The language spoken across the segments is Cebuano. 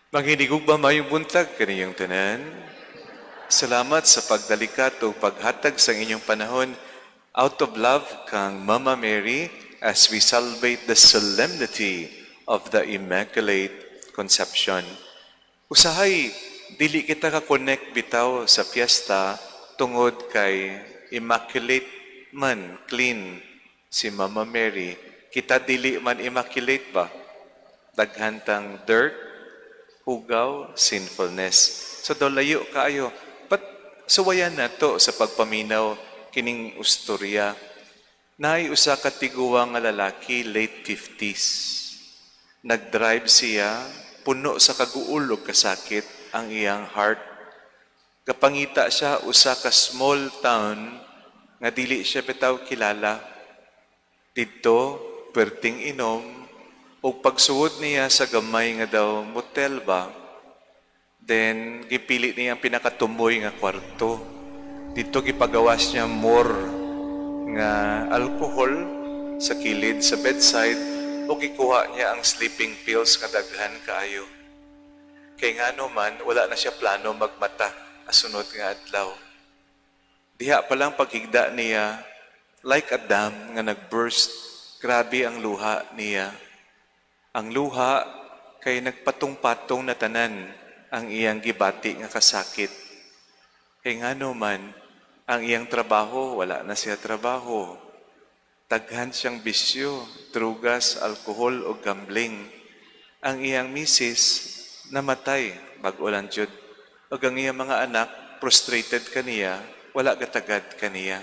Manghinigugma, maayong buntag kaniyong tanan. Salamat sa pagdalikat o paghatag sa inyong panahon out of love kang Mama Mary as we celebrate the solemnity of the Immaculate Conception. Usahay, dili kita ka-connect bitaw sa fiesta tungod kay immaculate man, clean si Mama Mary. Kita dili man immaculate ba? Daghan tang dirt, hugaw, sinfulness. So daw layo kaayo. But suwayan nato sa pagpaminaw kining istorya. Naay usa ka tiguang nga lalaki, late 50s. Nag-drive siya, puno sa kaguol ug kasakit ang iyang heart. Gapangita siya usa ka small town nga dili siya bitaw kilala. Didto, perting inom, ug pagsuod niya sa gamay nga daw motel ba, then gipili niya ang pinakatumoy nga kwarto. Didto gipagawas niya more nga alcohol sa kilid sa bedside ug gikuha niya ang sleeping pills nga daghan kaayo. Kay ngano man, wala na siya plano magmata asunod nga adlaw. Diha pa lang paghigda niya, like a dam nga nag-burst, grabe ang luha niya. Ang luha kay nagpatong-patong na tanan ang iyang gibati nga kasakit. Kay ngano man, ang iyang trabaho, wala na siya trabaho. Daghan siyang bisyo, drugas, alkohol o gambling. Ang iyang misis, namatay, bag-o lang jud. Ug ang iyang mga anak, frustrated kaniya, wala gatagad kaniya.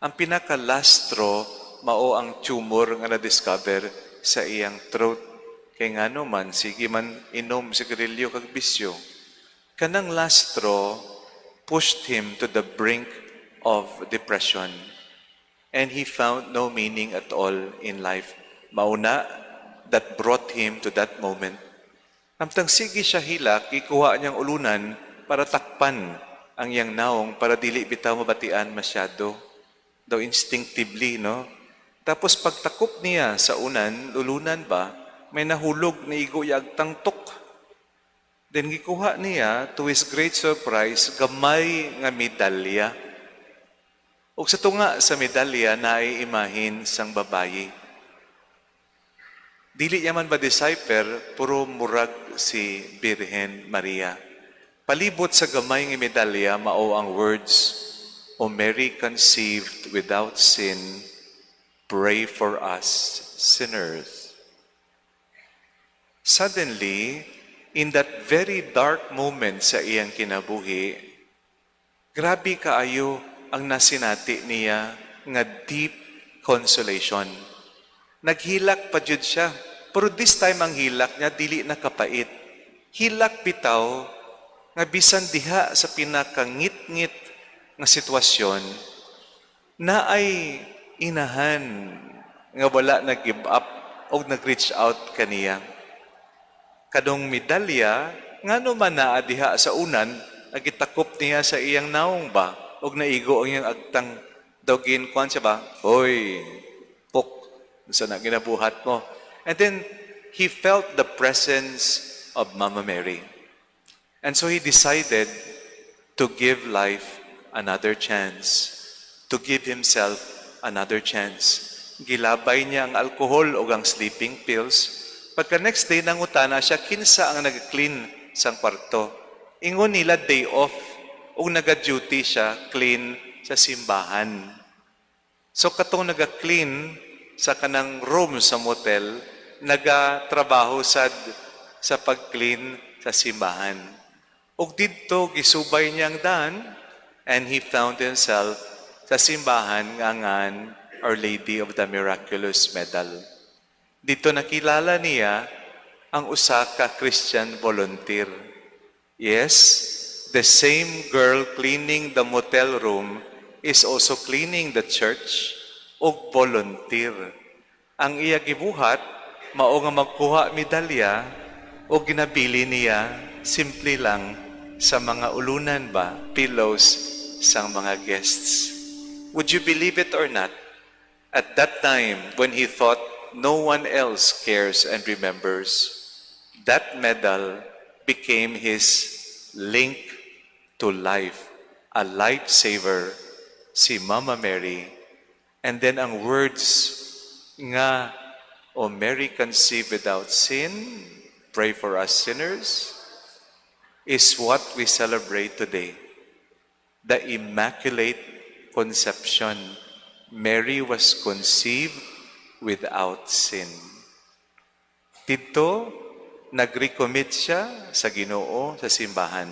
Ang pinaka last straw, mao ang tumor nga na-discover sa iyang throat. Kay ngano man, sige man inom sigarilyo kag bisyo. Kanang last straw pushed him to the brink of depression. And he found no meaning at all in life. Mao na that brought him to that moment. Amtang sige siya hilak, ikuha niyang ulunan para takpan ang iyang naong para dili bitaw mabatian masyado. Daw instinctively, no? Tapos pagtakop niya sa unan, ulunan ba, may nahulog na igo agtang tok. Then gikuha niya, to his great surprise, gamay nga medalya. Ug sa tunga sa medalya naay imahin sang babayi. Dili niya man ba decipher, pero murag si Birhen Maria. Palibot sa gamay nga medalya mao ang words, "O Mary conceived without sin, pray for us sinners." Suddenly, in that very dark moment sa iyang kinabuhi, grabe kaayo ang nasinati niya nga deep consolation. Naghilak pa jud siya. Pero this time ang hilak niya dili na kapait. Hilak bitaw nga bisan diha sa pinakangit-ngit nga sitwasyon naay inahan nga wala nag-give up o nag-reach out kaniya. Kadong medalya, ngano man naa diha sa unan, nagitakop niya sa iyang naong ba, og naigo ang iyang agtang daw ginkuan siya ba, "Hoy, pok, sa na ginabuhat mo?" And then, he felt the presence of Mama Mary. And so he decided to give life another chance, to give himself another chance. Gilabay niya ang alcohol o ang sleeping pills. Pagka next day, nangutana siya, kinsa ang nag-clean sa kwarto. Ingon nila, day off. Ug naga-duty siya, clean sa simbahan. So katong naga-clean sa kanang room sa motel, nagatrabaho sad sa pag-clean sa simbahan. Ug didto gisubay niya ang daan and he found himself sa simbahan nga ngan Our Lady of the Miraculous Medal. Didto nakilala niya ang usa ka Christian volunteer. Yes, the same girl cleaning the motel room is also cleaning the church og volunteer. Ang iya gibuhat mao nga magkuha medalya o ginabili niya simple lang sa mga ulunan ba, pillows sang mga guests. Would you believe it or not? At that time, when he thought no one else cares and remembers, that medal became his link to life, a lifesaver, si Mama Mary. And then ang words nga, "O Mary conceived without sin, pray for us sinners," is what we celebrate today. The Immaculate Conception. Mary was conceived without sin. Didto, nag-recommit siya sa Ginoo sa simbahan.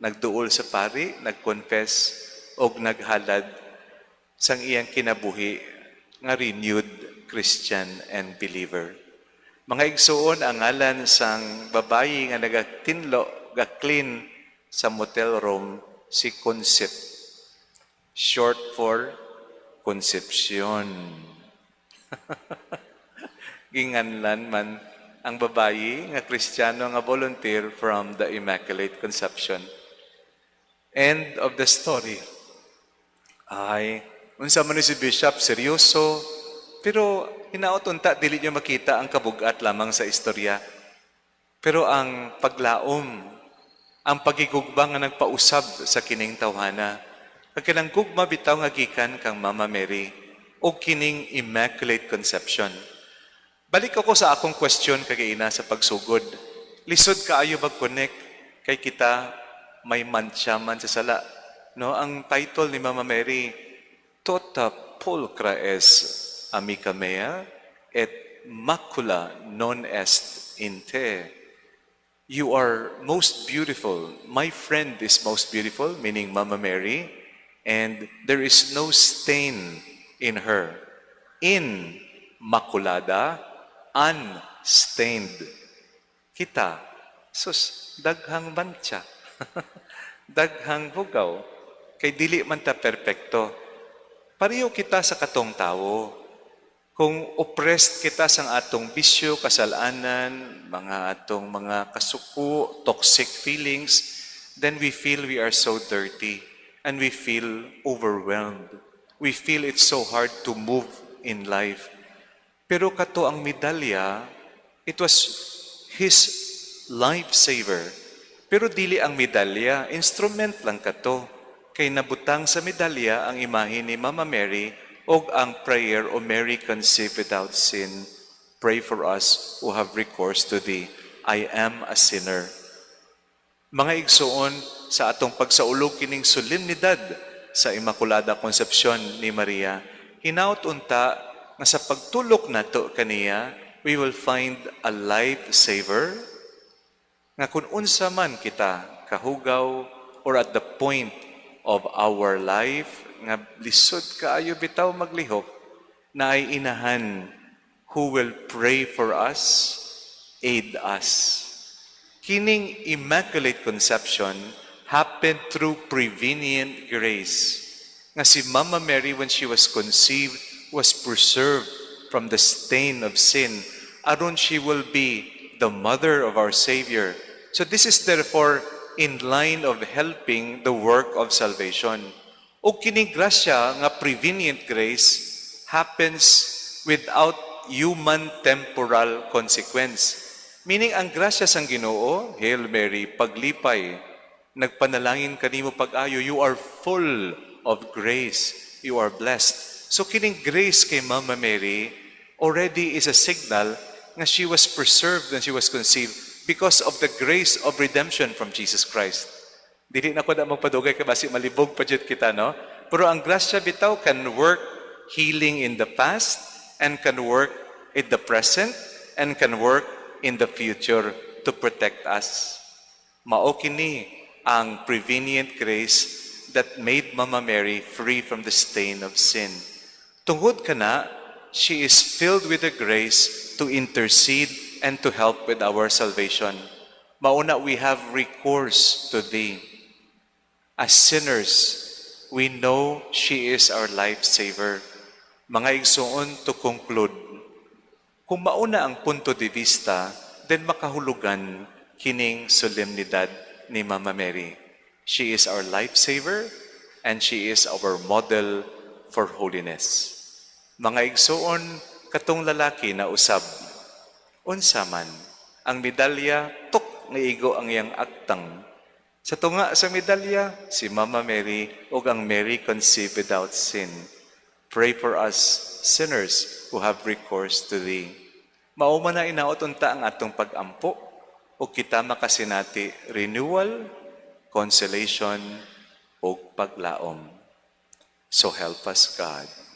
Nagduol sa pari, nag-confess, og naghalad sang iyang kinabuhi nga renewed Christian and believer. Mga igsuon, ang ngalan sang babayi nga nagatinlo, ga-clean sa motel room, si Concep. Short for Concepcion. Ginganlan man ang babayi nga Kristiyano nga volunteer from the Immaculate Conception. End of the story. Ay, unsa man ni si Bishop, seryoso. Pero hinaot unta dili niyo makita ang kabugat lamang sa istorya. Pero ang paglaom, ang pagigugma nga nagpausab sa kining tawhana. Kag kanang gugma bitaw nga gikan kang Mama Mary o kining Immaculate Conception. Balik ako sa akong question kagaina sa pagsugod. Lisod kaayo mag-connect kay kita may mantsa man sa sala. No, ang title ni Mama Mary, "Tota pulchra es amica mea et macula non est in te." You are most beautiful. My friend is most beautiful, meaning Mama Mary, and there is no stain in her. In maculada, unstained. Kita, sus, daghang mantsa, daghang hugaw, kay dili man ta perpekto. Pareho kita sa katong tawo. Kung oppressed kita sang atong bisyo, kasalanan, mga atong mga kasuko, toxic feelings, then we feel we are so dirty and we feel overwhelmed. We feel it's so hard to move in life. Pero kato ang medalya, it was his lifesaver. Pero dili ang medalya, instrument lang kato. Kay nabutang sa medalya ang imahe ni Mama Mary og ang prayer, "O Mary conceived without sin, pray for us who have recourse to thee. I am a sinner." Mga igsuon, sa atong pagsaulog kining solemnidad sa Immaculada Concepcion ni Maria, hinaut unta nga sa pagtulok nato kaniya, we will find a lifesaver nga kung unsa man kita kahugaw or at the point of our life nga lisod kaayo bitaw maglihok, naay inahan who will pray for us, aid us. Kining Immaculate Conception happened through prevenient grace. Nga si Mama Mary, when she was conceived, was preserved from the stain of sin aron she will be the mother of our Savior. So this is therefore in line of helping the work of salvation. O kining grasya nga prevenient grace happens without human temporal consequence. Meaning ang grasya sang Ginoo, "Hail Mary," paglipay, nagpanalangin kanimo pag-ayo, you are full of grace. You are blessed. So kining grace kay Mama Mary already is a signal nga she was preserved when she was conceived because of the grace of redemption from Jesus Christ. Dili na ko na magpadugay kay basi malibog pa jud kita, no? Pero ang grasya bitaw can work healing in the past and can work in the present and can work in the future to protect us. Mao kini ang prevenient grace that made Mama Mary free from the stain of sin. Tungod kana, she is filled with the grace to intercede and to help with our salvation. Mao na we have recourse to thee. As sinners, we know she is our lifesaver. Mga igsuon, to conclude, kung mao na ang punto de vista, then makahulugan kining solemnidad ni Mama Mary. She is our lifesaver and she is our model for holiness. Mga igsuon, katong lalaki na usab, unsa man, ang medalya tuk nga igo ang iyang agtang. Sa tunga sa medalya, si Mama Mary ug ang Mary conceived without sin. Pray for us sinners who have recourse to thee. Mao man na inaot unta ang atong pagampo ug kita makasinati renewal, consolation ug paglaom. So help us God.